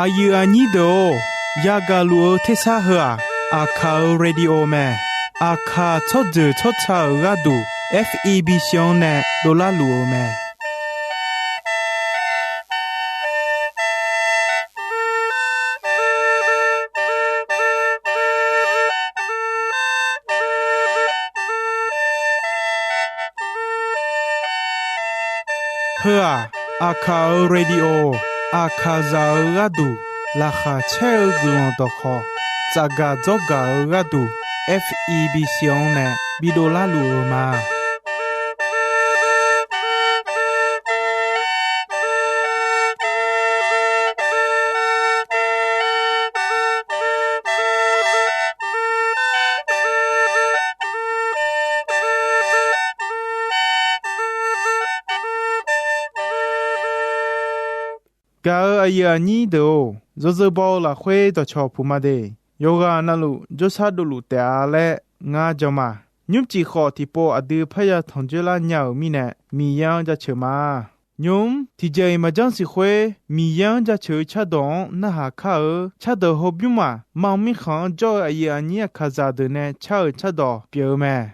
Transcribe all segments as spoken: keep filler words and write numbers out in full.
Aqyuif aqnyir deuq-or, yagaq luf-eu tersar heu-aq, Aqkaq-euq radio mae. Aqkaq tsawrjeuq tsawrca-euq gharduq, F E B C-anr nae dovlar luf-eu mae. Heu-aq, Aqkaq-euq radio, Aqkaqzaq-euq gharduq laqkhaq caer-eu guiqlanq dawqkhawq, tsafgaq dzawrgaq-eu gharduq, F E B C-anr nae bidov larluf-eu ma. Gaq-euq aqyuif aqnyir deuq-or, yawzeu baw-eu lafkhoer dawqcawq puq ma de. Yawqghaq navluf jawrshar dovluf taef-a laer ngar jan ma. Nymrcif khawf tiqpov aqdui parya tanqjoer lar nya-euq mirnae, Miqyaer-anr jaceuq ma. Nymq-mr tiqjeq-iq maqjanr siq khoer, Miqyaer-anr jaceuq-eu cardawq-anr narhaq kar-eu cardawq hawbymr maq, mar mirkhanq-anr jawr-eu aqyuif aqnyir Aqkaqzaq deuq nae car-euq cardawq pyeuf-eu mae.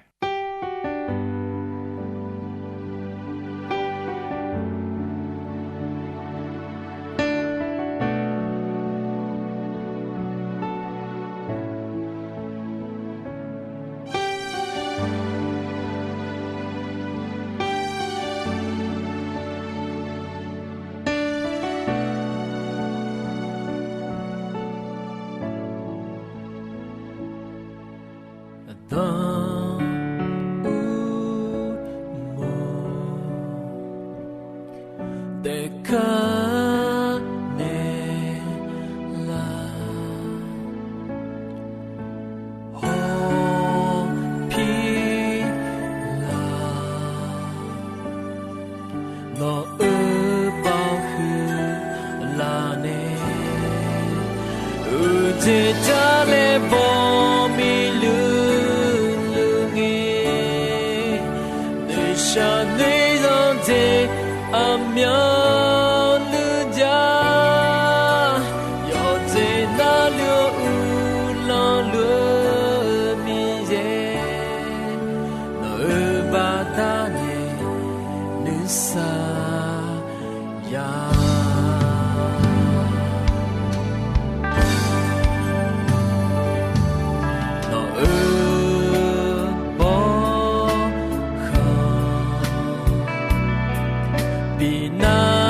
Aqdan ur mawr taef kar naeq lar, hawpir lar. Nawq-euq baoq huiq laf nae, uqjeq jar laer baw miqluiq luiq ngae, noeqshaq noeq zanq jeq aqmyanluf jav, yawqjeq navluf-eu uqlanq luf-eu Miqyaer, nawq-euq baqda nae nuisar ya. Nawq-euq bawrkhanq bi nar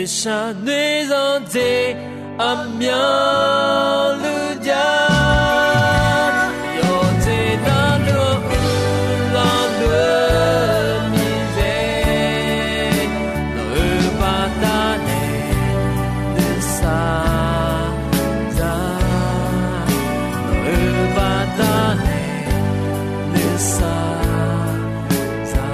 Shaqnoerzanr dzae aqmyanluf jav, yawqdzaeq darluf-anr uiqlar lof-eu Miqyaer, nawq-euq baqdanae nuisar za, nawq-euq baqdanae nuisar za.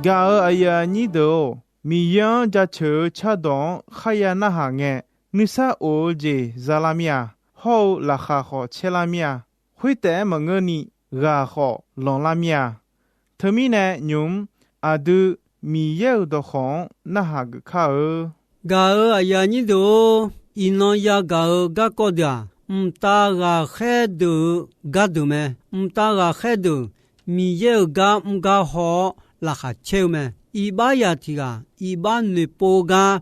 Gaq-euq aqyuif aqnyir deuq-or, Miqyaer-anr jaceuq-eu cardawq-anr kharya narhaq ngae, nuisar of-eu jeq za lar mir-a. Hawr-eu laqkhaq khawf caer lar mir-a. Khoertaef-aer maqngeurni, ghaq khawf lanqlar mir-a. Teumirnae nymq-mr aqdui Miqyaer-euq dawqkawq-anr narhaq geuf kar-eu. Gaq-euq aqyuif aqnyir deuq-or, iqnan yagaq-eu garkawv deuq-aq, mqtav ghaqkhaer deuq-euq gardeuq mae. Mqtav ghaqkhaer deuq Miqyaer-euq gar mr gar haw-awr laqkhaq caer-eu mae. Iqbax yaq tiq ghaq iqbax noeqpov-eu gar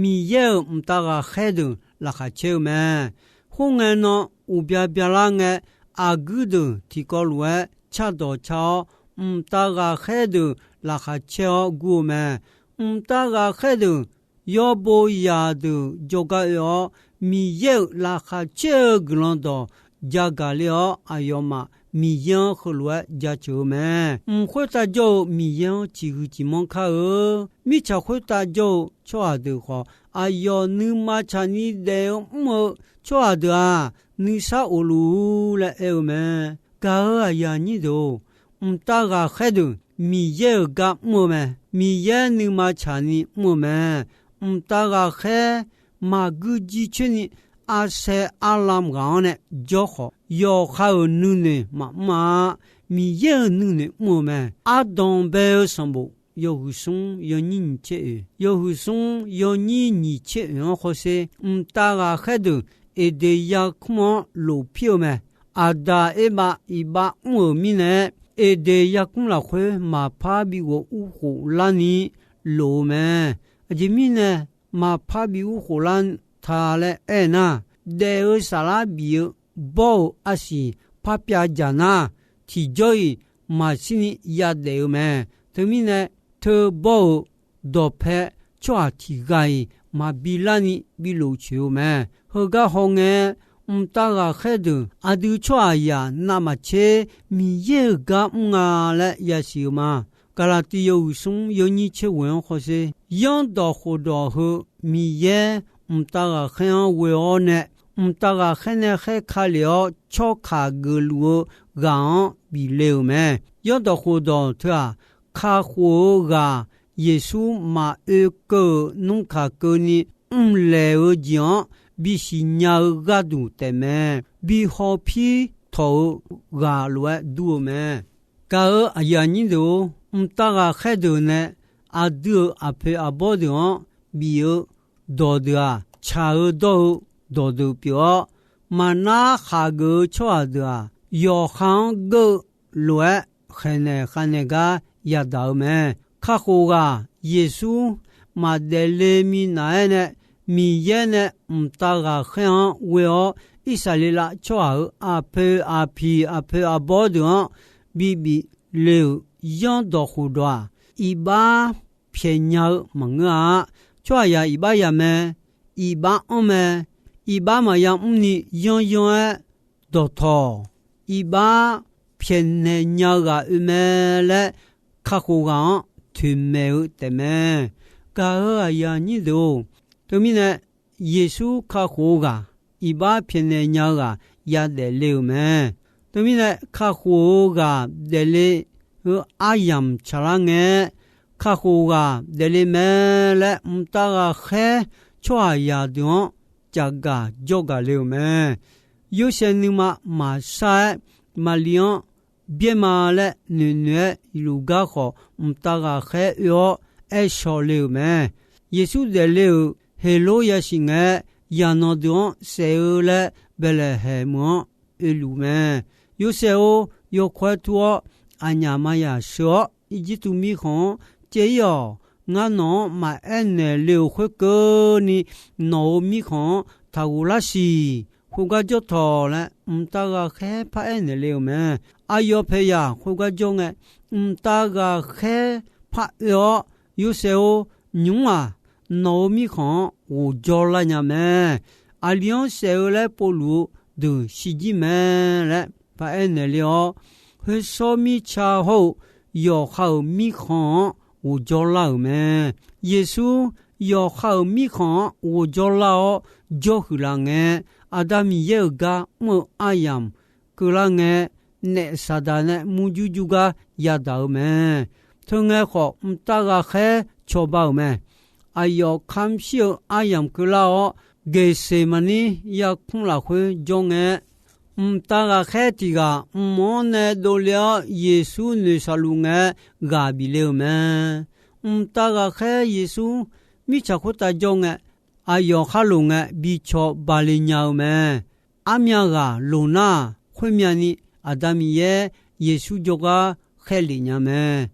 Miqyaer-euq mqtav ghaqkhaer deuq laqkhaq caer-eu mae. Khoerngae nan uqbya byalar ngae, aqguir deuq tiqkawv lof-aer cardawq car-awr, mqtav ghaqkhaer deuq laqkhaq caer-awr gur-eu mae. Mqtav ghaqkhaer deuq yawbo yaq deuq jawrgar oe-awr, Miqyaer-euq laqkhaq caer-eu guiqlanq dawq jagaq ler-awr, aqyawfmaf Miqyaer-anr heulof-aer jaceuq-eu mae. Mq khoertav jawr-eu Miqyaer-anr ciqhuiq ciqmanr kar-eu. Mirtsaq khoertav jawr-eu tsawrhaq deuq khawf, aqyawf nuima tsaqni daef-eu mr-eu tsawrhaq deuq-aq, nuisar of luf-ur laer aer-eu mae. Gaq-euq aqyuif aqnyir deuq-or, mqtav ghaqkhaer deuq Miqyaer-euq gar mr-eu mae. Miqyaer nuima tsaqni mr-eu mae. Mqtav ghaqkhaer maqguir jir coer ni, arsaer arlamq ghaq-anr nae jawr khawf, yawqha-euq nuinoeq maqmr-a. Miqyaer-euq nuinoeq mr-eu mae. Ardanq bae-eu sanqbof yawhuiq smr yawnyir nyiq tser oeq, yawhuiq smr yawnyir nyiq tser oeq-anr hawsher, mqtav ghaqkhaer deuq Eqdeq yarkmr-anr lof pir-eu mae. Aqdaq Erbav iqbax mr-euq mirnae-aer, Eqdeq yarkmr lafkhoer maqpar bighof urkhof larni lof-eu mae. Aqjeq mirnae maqpar bi urkhof lar ta laer aernar, daef-eu saflar bif-eu bawr-euq arsiq parpyav dzaq nar, tiqjawr-iq maqshirni yadaef-eu mae. Teumirnae, teubawr-euq dawqpae tsawrhaq tiq ghaq-iq maqbi larni bi lof coeq-eu mae. Heugar hawngae, mqtav ghaqkhaer deuq aqdui tsawrhaqzaq navmaqtser Miqyaer-euq gar mr nga laer yasiq-eu ma. Gaqlaqtiv yawhuiq smr yawnyir tser ghoeq-anr hawsher, yanrdawq khofdawq heu Miqyaer mqtav ghaqkhaer-anr ghoe-awr nae, mqtav ghaqkhaer nae khaer ka lef-awr tsawrkaq geufluf-eu ghaq-anr bif le-euq mae. Yanrdawq khofdawq teu-aq, kakhof-eu ghaq Yeqsur maqoe keuv-euq nmr kaq keuvni mrlaeq-eu jeq-anr bisiq nya-eu gharduq taefmae. Bi hawpir tawq-eu ghaq lof-aer dur-eu mae. Gaq-euq aqyuif aqnyir deuq-or, mqtav ghaqkhaer deuq nae aqdui-euq aqpoeq aqbawr deuq-anr bif-eu dawqdeuq-aq, tsaq-eu dawr-eu dawqdeuq pyeuf-awr, maqnar khaqgeuf-eu tsawrhaq deuq-aq, yawqha-anr geur-eu lof-aer khaeqnaeq khavnaeq gar yadaq-eu mae. Kakhof ghaq Yeqsur maqdaef le minav-aer nae, Miqyaer nae mqtav ghaqkhaer-anr ghoe-awr, Irsaqleqlav tsawrhaq-euq aqpoeq aqpiq aqpoeq aqbawr deuq-anr bibif le-euq yanrdawq khofdawq-aq, iqbax pyaeqnya-eu maqngeur-a. Tsawrhaqzaq iqbax yamae, iqbax anrmae, iqbax maqya mrni yanryanr-aer dawqtawq, iqbax pyaeqnaeq nya-eu ghaq oe mae laer kakhof ghaq-anr toeqmaeq-eu taefmae. Gaq-euq aqyuif aqnyir deuq-or, teumirnae Yeqsur kakhof-eu ghaq, iqbax pyaeqnaeq nya-eu ghaq yadaef le-euq mae. Teumirnae kakhof-eu ghaq daefle-eu aryamq tsaqlar ngae, kakhof ghaq daefle mae laer mqtav ghaqkhaer tsawrhaqzaq deuq-anr caqgaq jawrgaq le-euq mae. Yorsaev nuima maqshar-aer Maqli-anr byaer ma laer noeqnoeq-aer luf gar khawf, mqtav ghaqkhaer oe-awr aershaw le-euq mae. Yeqsur daefle-euq Heqlor yasiq ngae, yaqnan deuq-anr saef-eu laer Baeqlaeqhaeq meuq-anr oeluf mae. Yorsaev-or, yawkawr-aer tur-awr aqnyaf maqyaq sheu-awr, Irjirtuv mirkhanq-anr caev-ir-awq. Ngar nawq-anr maqaer naeq le-euq khoerkeuvni, nawq-euq mirkhanq-anr taqghof lar siq, khoergar jawr tawq laer mqtav ghaqkhaer paraer naeq le-euq mae. Aqyawf paeqyaq khoergar jawr ngae, mqtav ghaqkhaer paroe-awr, Yorsaev-or, nymq-mr-aq, nawq-euq mirkhanq-anr ghofjawr lar nya mae. Aqli-anr saef-eu laer povluf-eu deuq shirjir mae laer paraer naeq le-awr, khoersawr mirtsa hawr-eu yawqha-euq mirkhanq-anr ghofjawr lar-euq mae. Yeqsur yawqha-euq mirkhanq-anr ghofjawr lar-awr jawrhuiq laf ngae, Aqda Miqyaer-euq gar mr-eu aryamq keuvlar ngae, naef Saqdaq nae murjur jur gar yadaq-eu mae. Teungae khawf, mqtav ghaqkhaer cawba-euq mae. Aqyawf kamr shir-eu aryamq keuvlar-awr, Geqseqmaqnir yarkmr lafkhoer jawr ngae, mqtav ghaqkhaer tiq ghaq mq-anr nae dovle-awr, Yeqsur noeqshaq luf ngae, ghaq bif le-euq mae. Mqtav ghaqkhaer Yeqsur mirtsaq khoertav jawr ngae, aqyawf khar loq ngae bi cawba le nya-eu mae. Armyav ghaq loq nar-aq, khoermyavni Aqda Miqyaer Yeqsur jawrgar khaerlef nya mae.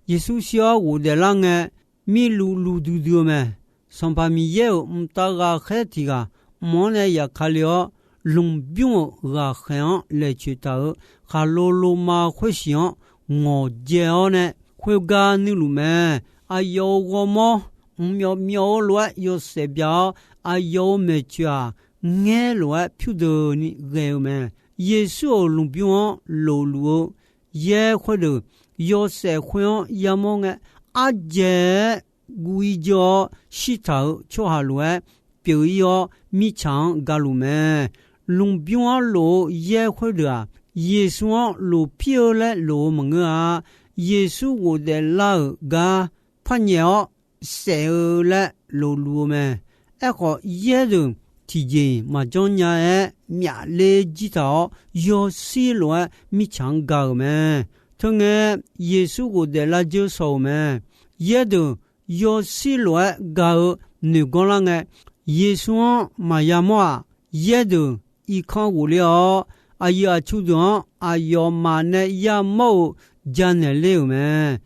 Yeqsur shir-awr ghofdaef lar ngae, mirluv luv duidui-eu mae. Sanqpaq Miqyaer-euq mqtav ghaqkhaer tiq ghaq mq-anr nae yaf ka le-awr, lmqbymr-euq ghaqkhaer-anr laeqcoeq taq-euq khaqlo loma khoersiq-anr ngawqjae-awr nae khoergar nuirluf mae. Aqyawf-euq ghawrmawr mqmyawf myawf-eu lof-aer yawshaef bya-awr, aqyawf-euq maeqtsoeq-aq, ngaer lof-aer pyurdeuqni ghae-eu mae. Yeqsur-euq lmqbymr-anr lofluf-eu yaer khoerdeuq yawshaef khoer-anr yamawr ngae, ardzaeq-aer guv-ir jawr-awr shirtaq-euq tsawrhaq lof-aer pyeuf-ir-awr, mirtsaq-anr galuf mae. Lmqbymr-anr lof-eu yaer khoerdeuq-aq, Yeqsur-anr lofpir-eu laer lof-eu maqngeur-a. Yeqsur ghofdaef lar-euq gar parnyaef-awr saef-eu laer lofluf-eu mae. Aerkhawf, yaerdeuq tiqjeq-iq maqjanr nya-aer myafler jir taq-awr, yawshir lof-aer mirtsaq-anr ga-euq mae. Teungae, Yeqsur ghofdaef lar dzeur shaw-euq mae. Yaerdeuq yawshir lof-aer ga-eu noeqganr lar ngae, Yeqsur-anr maqya mawr-aq, yaerdeuq irkanr ghofler-awr, aqyuif aqtsu deuq-anr aqyawfmaf nae yamawr-eu janaeq ler-euq mae.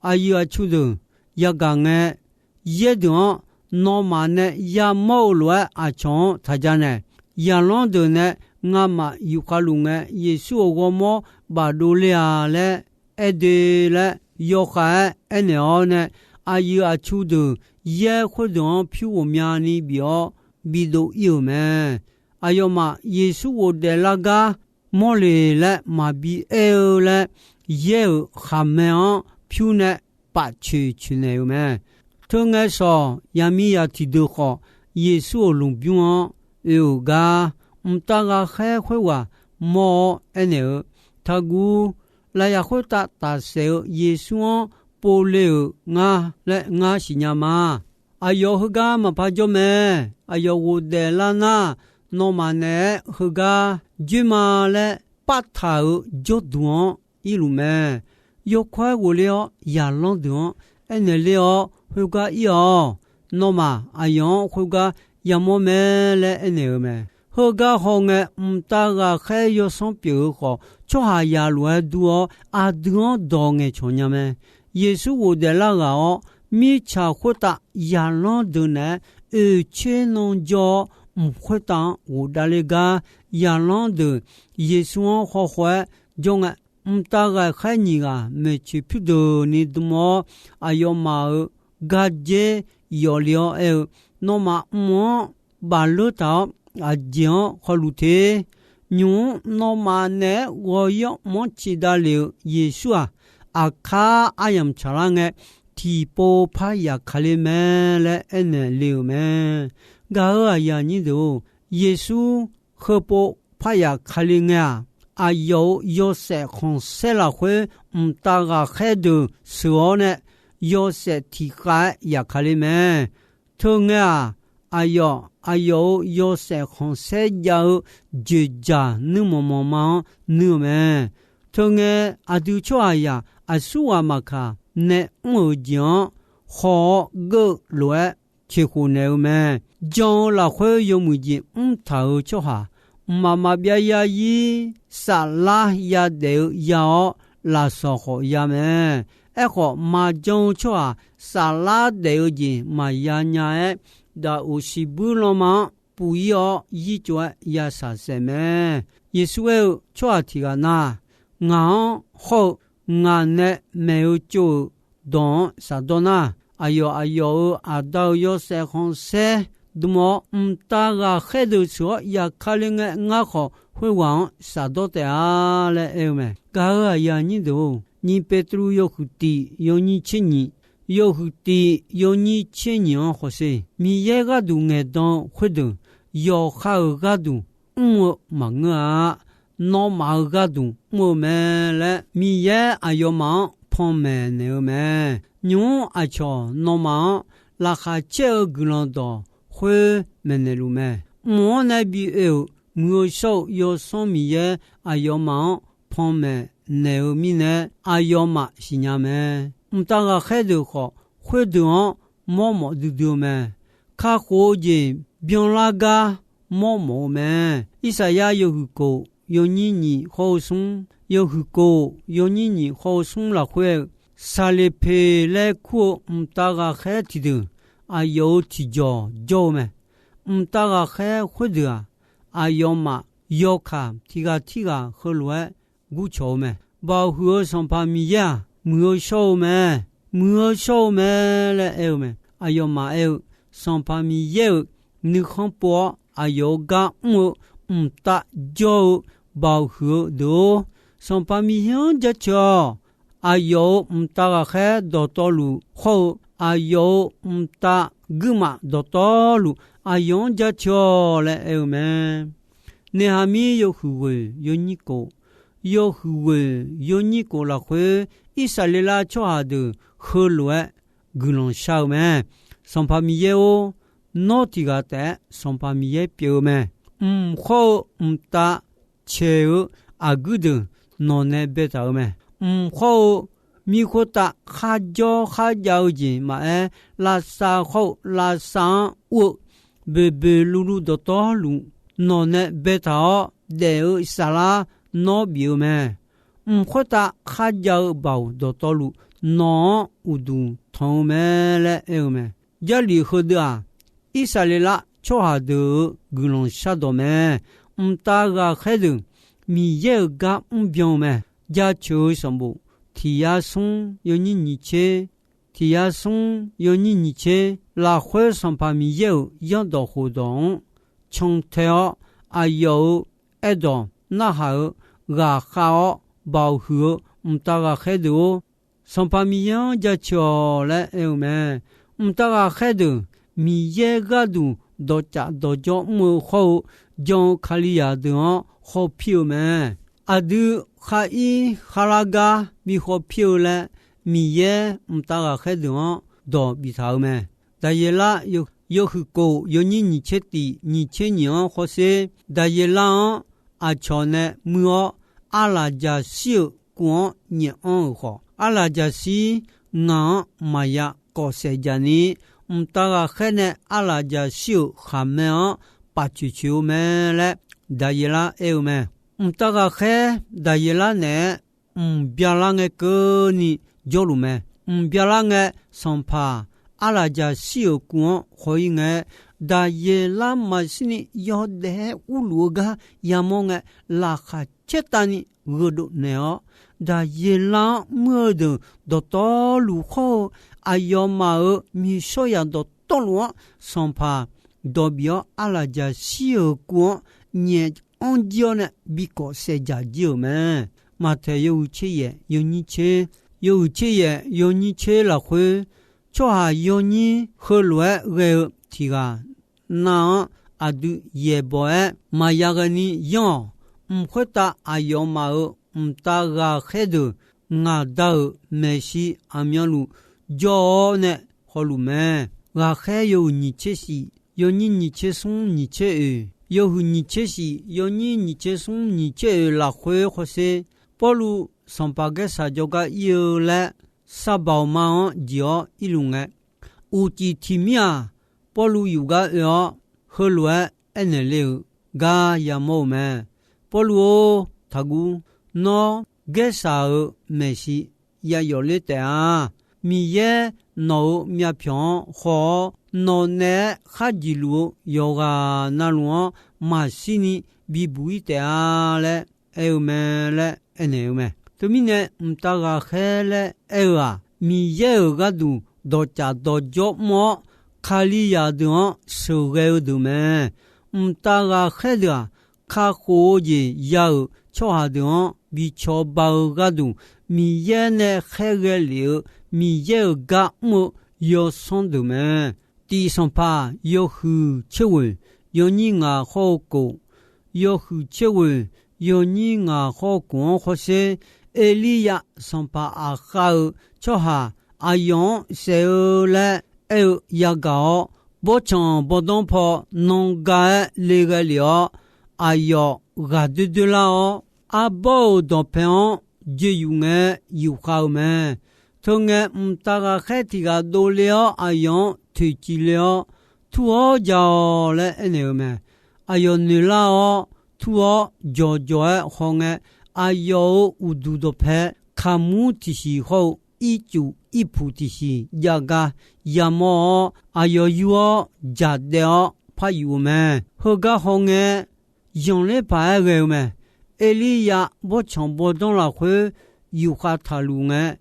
Aqyuif aqtsu deuq yagaq ngae, yaerdeuq-anr nawmaf nae yamawr-eu lof-aer aqcawq-anr taq janaeq. Zaqlanr deuq nae ngamaf yufkhav luf ngae, Yeqsur-euq ghawrmawr bafdov ler-a laer aerde laer yawkhav-aer aernaeq-awr nae, aqyuif aqtsu deuq yaer khoerdeuq-anr pyur ghawqmyani bif-awr bidov ir-euq mae. Aqyawfmaf Yeqsur ghofdaef lar gar mawrle laer maqbi aer-eu laer, yaer-euq khaqmae-anr pyur nae paf coeq coeq naeq-euq mae. Teungae shawq, yaqmiqzaq tiqdeuq khawf, Yeqsur-euq lmqbymr-anr oe-euq gar, mqtav ghaqkhaer khoerghaq mawr-awr aernaeq-eu, Taqguv. Lafyaq khoertav tafsaef-eu Yeqsur-anr povle-euq ngar laer ngar siqnya ma. Aqyawf heugar maqpar jawr mae. Aqyawf ghofdaef lar nar, nawmaf naeq-aer heugar joer ma laer partaq-euq jawrduq-anr irluf mae. Yawkawr-aer ghofler-awr, zaqlanr deuq-anr aernaeq ler-awr, Khoergar ir-awq. Nawmaf aqyawf-anr khoergar yamawr mae laer aernaeq-eu mae. Heugar hawngae, mqtav ghaqkhaer yawsanr pyeuf-eu khawf, tsawrhaqzaq lof-aer dur-awr, aqdui-anr dawq ngaeqcawq nya mae. Yeqsur ghofdaef lar ghaq-awr, mirtsaq khoertav zaqlanr deuq naeq-aer oeqtser nan jawr-awr, mq khoertav-anr ghofdav ler gar, zaqlanr deuq Yeqsur-anr khawkhaw-aer jawr ngae, mqtav ghaqkhaer nyiq ghaq maeqtsoeq pyurdeuqni dm-awr, aqyawfmaf-euq gardzer yawfle-awr aer-eu, Nawmaf mq-anr bafleur taq-awr, aqjeq-anr khawluf te. Nymq-mr nawmaf naeq-aer ghawq-ir-awr mq-anr ciqdav lef-eu Yeqsur-aq, aqkar aryamq tsaqlar ngae, tiqpov par yaf ka le mae laer aernaeq le-euq mae. Gaq-euq aqyuif aqnyir deuq-or, Yeqsur heupov par yaf ka le ngae-aq, aqyawf-euq yawshaef khanqsaer lafkhoer mqtav ghaqkhaer deuq sheuq-awr nae, yawshaef tiqkhav-aer yaf ka le mae. Teungae-aq, aqyawf, aqyawf-euq yawshaef khanqsaer jav-eu joeqjaq nuirmanq manqma-anr nuir-eu mae. Teungae, aqdui tsawrhaqzaq aqsurghaq maqkaq nae mr-euq jeq-anr haw-awr geur-eu lof-aer ceqkhof naeq-eu mae. Jan-eu lafkhoer yawmuiq jeq mrtaq-euq tsawrhaq, mqmaq maqbyav yarzir saflar yadaef-eu ya-awr, lafsawq khawf ya mae. Aerkhawf, maqjan-eu tsawrhaq saflar daef-eu jeq maqya nya-aer, daqoq siqbuir lanma-anr puf-ir-awr yir tsov-aer ya shaqsaef mae. Yeqsur aer-eu, Tsawrhaq tiq ghaq nar, ngaq-anr hawr-eu ngaq nae maeq-eu tsov-euq dawq-anr shafdawr nar, aqyawf aqyawf-euq aqda-euq yawshaef khanqsaer dm-awr, mqtav ghaqkhaer deuq sheuq-awr yaqkale ngae, ngar khawf khoerghaq-anr shafdawr taef-a laer aer-eu mae. Gaq-euq aqyuif aqnyir deuq-or, nyiq Petru yawhuiq tiq yawnyir tser nyiq, yawhuiq tiq yawnyir tser nyiq-anr hawsher. Miqyaer gharduq ngaeqdan-eu khoerdeuq, yawqha-euq gharduq mr-eu maqngeur-a. Nawmaf-euq gharduq mr-eu mae laer, Miqyaer aqyawfmaf-anr panmaeq naeq-eu mae. Nymq-mr aqcawq nawmaf-anr laqkhaq caer-eu guiqlanq dawq khoer maeqnaeq luf mae. Mq-anr nae bi oe-euq Muiq-eu shawr-eu Yawsanr Miqyaer aqyawfmaf-anr panmaeq naeq-eu mirnae, aqyawfmaf siqnya mae. Mqtav ghaqkhaer deuq khawf, khoerdeuq-anr mawrmawf duidui-eu mae. Kakhof-eu jeq byanlar gar mawrmawf-eu mae. Irsaqyar yawhuiq kof yawnyir nyiq hawr-eu smr, yawhuiq kof yawnyir nyiq hawr-eu smr lafkhoer-eu, Saqleqpeq laer kur-eu mqtav ghaqkhaer tiqdeuq, aqyawf-euq tiqjawq jawr-eu mae. Mqtav ghaqkhaer khoerdeuq-aq, aqyawfmaf yawkaq tiq ghaq tirghaq heulof-aer gurcawq-eu mae. Baoq huiq-eu Sanqpaq Miqyaer-aq, muiq-eu shawr-eu mae. Muiq-eu shawr-eu mae laer aer-eu mae. Aqyawfmaf aer-eu, Sanqpaq Miqyaer-euq nuikhanr pov-awr, aqyawf-euq gar mr-eu mqtav jawr-eu baoq huiq-eu deuq-or, Sanqpaq Miqyaer-anr jaceuq-awq. Aqyawf-euq mqtav ghaqkhaer dawqtawvluf hawr-eu, aqyawf-euq mqtav guirmaf dawqtawvluf, aqyawf-anr jaceuq-awq laer aer-eu mae. Neqhaqmir yawhuiq ghoeq yawnyir kof, yawhuiq ghoeq yawnyir kof lafkhoer, Irsaqleqlav tsawrhaq deuq heulof-aer guiqlanq shar-eu mae. Sanqpaq Miqyaer-or, nawr tiq ghaq taef-aer Sanqpaq Miqyaer pyeuf-eu mae. Mq khawr-eu mqtav caeq-eu aqguir deuq nawq nae baetaq-eu mae. Mq khawr-eu mir khoertav kharjawr kharjav-eu jeq maqaer, lavsav khawr-eu lavsav-anr ur-eu boeqboeq luvluv dawqtawvluf, nawq nae baetaq-awr daef-eu saflar nawr bif-eu mae. Mq khoertav kharjav-eu baoq dawqtawvluf, nawq-anr uqduq tanq-eu mae laer aer-eu mae. Jarlif heudeuv-aq, Irsaqleqlav tsawrhaq deuq-euq guiqlanq shardawq mae. Mqtav ghaqkhaer deuq Miqyaer-euq gar mrbyan-eu mae. Jaceuq-eu sanqbof tiq yar smr yawnyir nyiq tser, tiq yar smr yawnyir nyiq tser lafkhoer, Sanqpaq Miqyaer-euq yaerdawq khofdawq-anr cantae-awr, aqyawf-euq aerdawq narhaq-eu ghaqkhav-awr baoq huiq-eu mqtav ghaqkhaer deuq-or, Sanqpaq Miqyaer-anr jaceuq-awq laer aer-eu mae. Mqtav ghaqkhaer deuq Miqyaer gharduq dawqcaf dawqjawr mr-eu hawr-eu, jan-eu Kalizaq deuq-anr khawpir-eu mae. Aqdui khar ir kharlar gar bi khawpir-eu laer, Miqyaer mqtav ghaqkhaer deuq-anr dawq biftaq-eu mae. Daqyeqlar yawhuiq kof yawnyir nyiq tser tiq nyiq tser nyiq-anr hawsher. Daqyeqlar-anr aqcawq nae muir-awr, arlaqjaqshir-euq kuv-anr nyaef anr-euq khawf, arlaqjaqshir ngaq-anr maqya kawf saef jaq ni, mqtav ghaqkhaer nae arlaqjaqshir-euq khaqmae-anr paf coeq coeq-eu mae laer Daqyeqlar aer-eu mae. Mqtav ghaqkhaer Daqyeqlar naeq-aer mq byalar ngae keuvni jawrluf mae. Mq byalar ngae, sanqpaq arlaqjaqshir-euq kuv-anr haw-ir ngae, Daqyeqlar maqshirni yawdaef-aer urluf-eu gar yamawr ngae, laqkhaq caertavni gheudov naeq-awr, Daqyeqlar-anr muir-eu deuq dawqtawvluf hawr-eu, aqyawfmaf-euq miqshawr yaq dawqtawvluf-anr sanqpaq dawq bif-awr, arlaqjaqshir-euq kuv-anr nyaef anr jir-awr nae bi kawf saef jaq jir-euq mae. Maqtaeq yawhuiq tser yaef yawnyir tser, yawhuiq tser yaef yawnyir tser lafkhoer, tsawrhaq yawnyir heulof-aer ghae-eu tiq ghaq nav-anr aqdui yaeqbawq-aer maqya ghaeni yanr-awq. Mq khoertav aqyawfmaf-euq mqtav ghaqkhaer deuq ngaq Da-euq maeqshi aqmyanluf jawr-awr nae hawluf mae. Ghaqkhaer yawhuiq nyiq tser shif, yawnyir nyiq tser smr nyiq tser oeq, yawhuiq nyiq tser shif, yawnyir nyiq tser smr nyiq tser oeq lafkhoer hawsher. Pawrluv sanqpaq Gaersaq jawrgar ir-eu laer, sar baoq ma-anr jeq-awr irluf ngae, uqcif tiq mir-aq, Pawrluv yuf gar oe-awr, heulof-aer aernaeq le-euq gar yamawr-eu mae. Pawrluv-or, taqguv. Nawr Gaersaq-euq maeqshi yayawf ler taef-a. Miqyaer nawq-euq myavpyawq-anr haw-awr, nawq naeq-aer khar jeq luf-eu yawqghaq na luf-anr maqshir ni bibuq-ir taef-a laer aer-eu mae laer aernaeq-eu mae. Teumirnae, mqtav ghaqkhaer laer aer-eu-aq, Miqyaer-euq gharduq dawqcaf dawqjawr mr-awr, Kalizaq deuq-anr sheuqghae-eu deuq mae. Mqtav ghaqkhaer deuq-aq, kakhof-eu jeq ya-euq tsawrhaq deuq-anr bi cawba-eu gharduq, Miqyaer nae khaerghae lef-eu Miqyaer-euq gar mr-eu yawsanr deuq mae. Tiq Sanqpaq yawhuiq tser ghoeq yawnyir ngaq khawr-eu kof, yawhuiq tser ghoeq yawnyir ngaq khawr-eu kof-anr hawsher, Erliryav sanqpaq Aqkhav-euq tsawrhaq aqyawf-anr saef-eu laer aer-eu yagaq-awr, bawrtsanq bawrdanr paw nan ga-aer le ghae lef-awr, aqyawf ghaq doer doer lar-awr, arbawr-euq dawqpae-anr joeq yuf ngae yufkhav-eu mae. Teungae, mqtav ghaqkhaer tiq ghaq dovle-awr aqyawf-anr toeqciv le-awr, Tur-awr ja-awq laer aernaeq-eu mae. Aqyawf noeq lar-awr, tur-awr jawqjawq-aer hawngae, aqyawf-euq uqduq dawqpae kaqmur tiqsiq hawr-eu ircuf irpuq tiqsiq jav gar yamawr-awr, aqyawf yur-awr jaqdaev-awr par yuf-eu mae. Heugar hawngae, zanqler paq-aer ghae-eu mae. Erliryav bawrtsanq bawrdanr lafkhoer yufkhav taqluf ngae,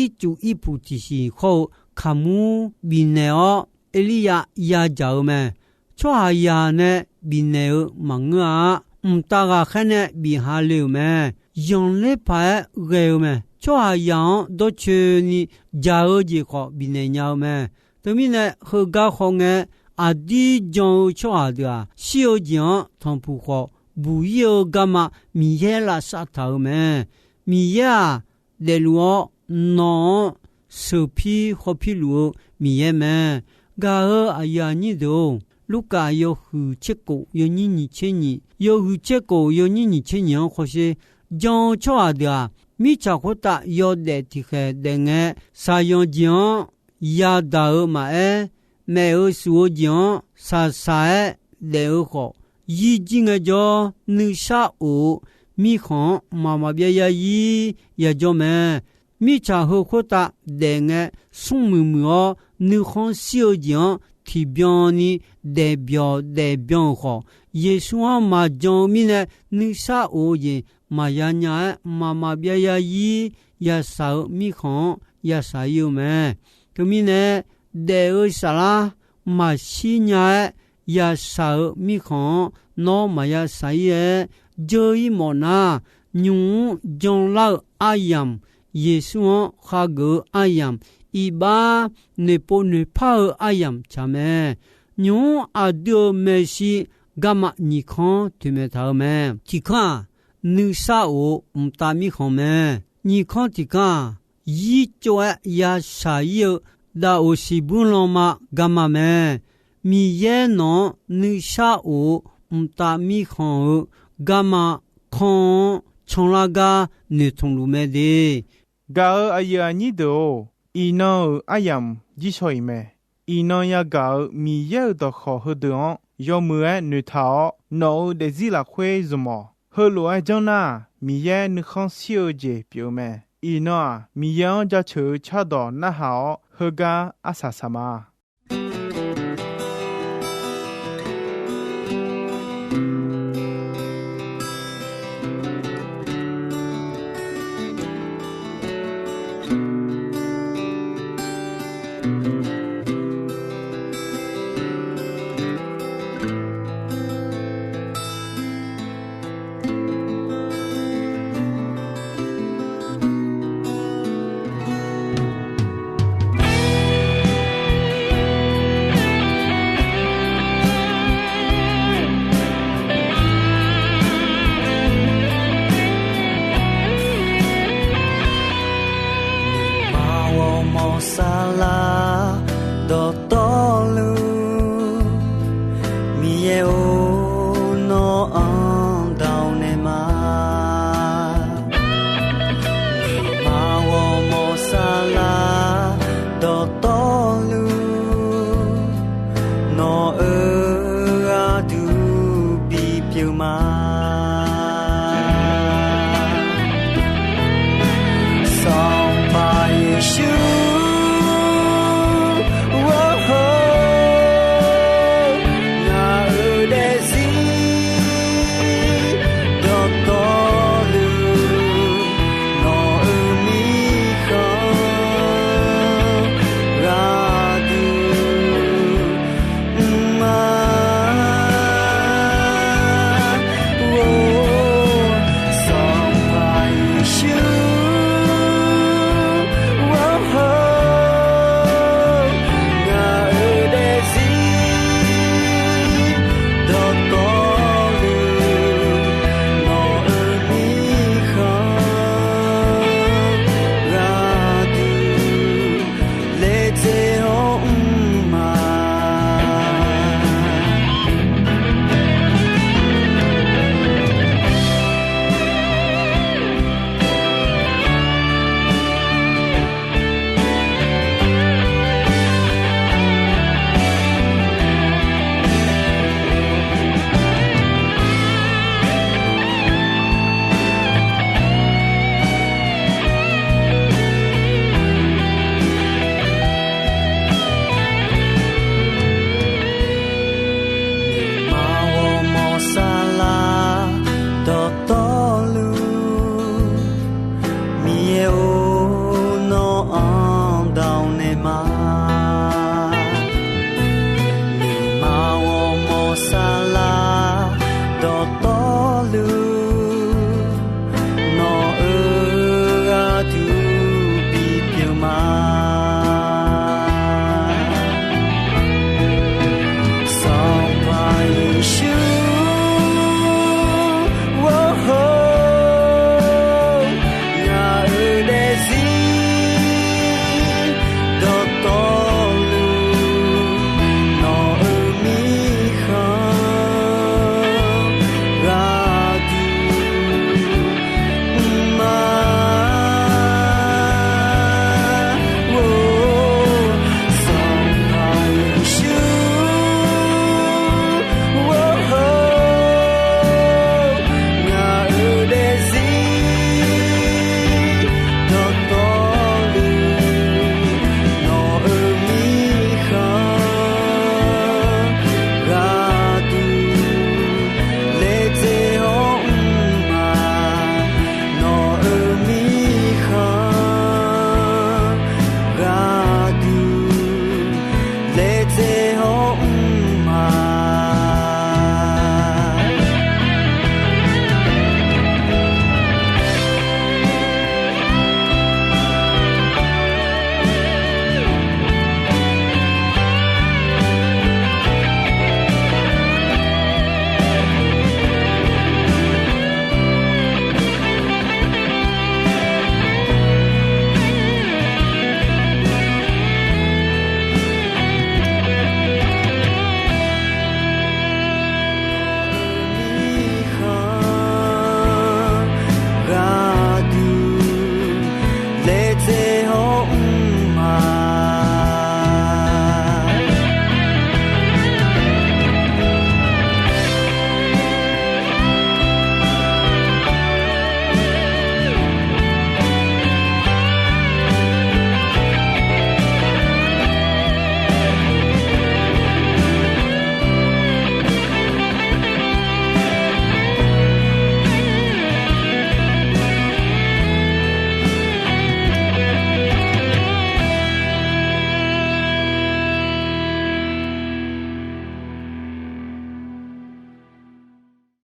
ircuf irpuq tiqsiq hawr-eu kaqmur bifnaeq-awr, Erliryav yadzaq-eu mae. Tsawrhaqzaq nae bifnaeq-eu maqngeur-a. Mqtav ghaqkhaer nae bif ha le-euq mae. Zanqler paq-aer ghae-eu mae. Tsawrhaqzaq-anr dawrcoeni dzaq-eu jeq khawf bifnaeq nya-eu mae. Teumirnae, heugar hawngae, aqdir jan-eu tsawrhaq deuq-aq, shir-eu jeq-anr tanqpuq khawf buq-ir-eu garma Miqyaer lavsav taq-euq mae. Miqyaer-aq, daefluf-awr nawq-anr sheuqpir hawpir luf-eu Miqyaer mae. Gaq-euq aqyuif aqnyir deuq-or, Lurkaf yawhuiq tser kof yawnyir nyiq tser nyiq, yawhuiq tser kof yawnyir nyiq tser nyiq-anr hawsher, jan-eu tsawrhaq deuq-aq, mirtsaq khoertav yawdaef tiqkhaeq daef ngae, shaqzanq jeq-anr yadaq-eu maqaer, maef-eu shuf-eu jeq-anr shaqshaq-aer daef-eu khawf, yir jir ngae jawr, nuisar of-eu mirkhanq-anr mqmaq maqbyav yarzir yajawr mae. Mirtsaq heu khoertav daef ngae, smrmuiq muiq-awr nuikhanr shir-eu jeq-anr tiqbyan ni daefbyawq daefbyan-euq khawf, Yeqsur-anr maqjan-eu mirnae nuisar of-eu jeq maqya nya-aer, mqmaq maqbyav yarzir yashaq-eu mirkhanq-anr yashaq-ir-eu mae. Teumirnae, daef-eu saflar maqshir nya-aer yashaq-eu mirkhanq-anr nawr maqya shaq-ir-aer, dzeur-ir mawfnar, nymq-mr janlar-eu aryamq, Yeqsur-anr khageuf-eu aryamq, iqbax noeqpov noeqpar-eu aryamq tsaq mae. Nymq-mr aqdui-euq maeqshi garma nyiq kanr toeqmaeq taq-eu mae. Tiq kanr-aq, nuisar of-eu mqtav mirkhanq mae. Nyiq kanr tiq kanr-aq, yir tsov-aer yashaq-ir-eu daqoq siqbuir lanma garma mae. Miqyaer nawq-anr nuisar of-eu mqtav mirkhanq-euq garma kanr-anr canlar gar noeqtmq luf mae de. Gaq-euq aqyuif aqnyir deuq-or, iqnan-euq aryamq jirshaw-iq mae. Iqnan yagaq-euq Miqyaer-euq dawqkawq heudeuq-anr yawmuiq-aer noeqtaq-awr, nawq-euq daefzir lafkhoer zmq-awq. Heulof-aer janr nar-aq, Miqyaer nuikhanr shir-eu jeq pyeuf-eu mae. Iqnan-aq, Miqyaer-anr jaceuq-eu cardawq narhaq-awr, heugar arsaq saq ma. Aqmar ghawrmawr saflar dawqtawvluf, Miqyaer-or, nawr-anr dawq naeq ma. Aqmar ghawrmawr saflar dawqtawvluf, nawq-euq gharduq bipyeuf ma.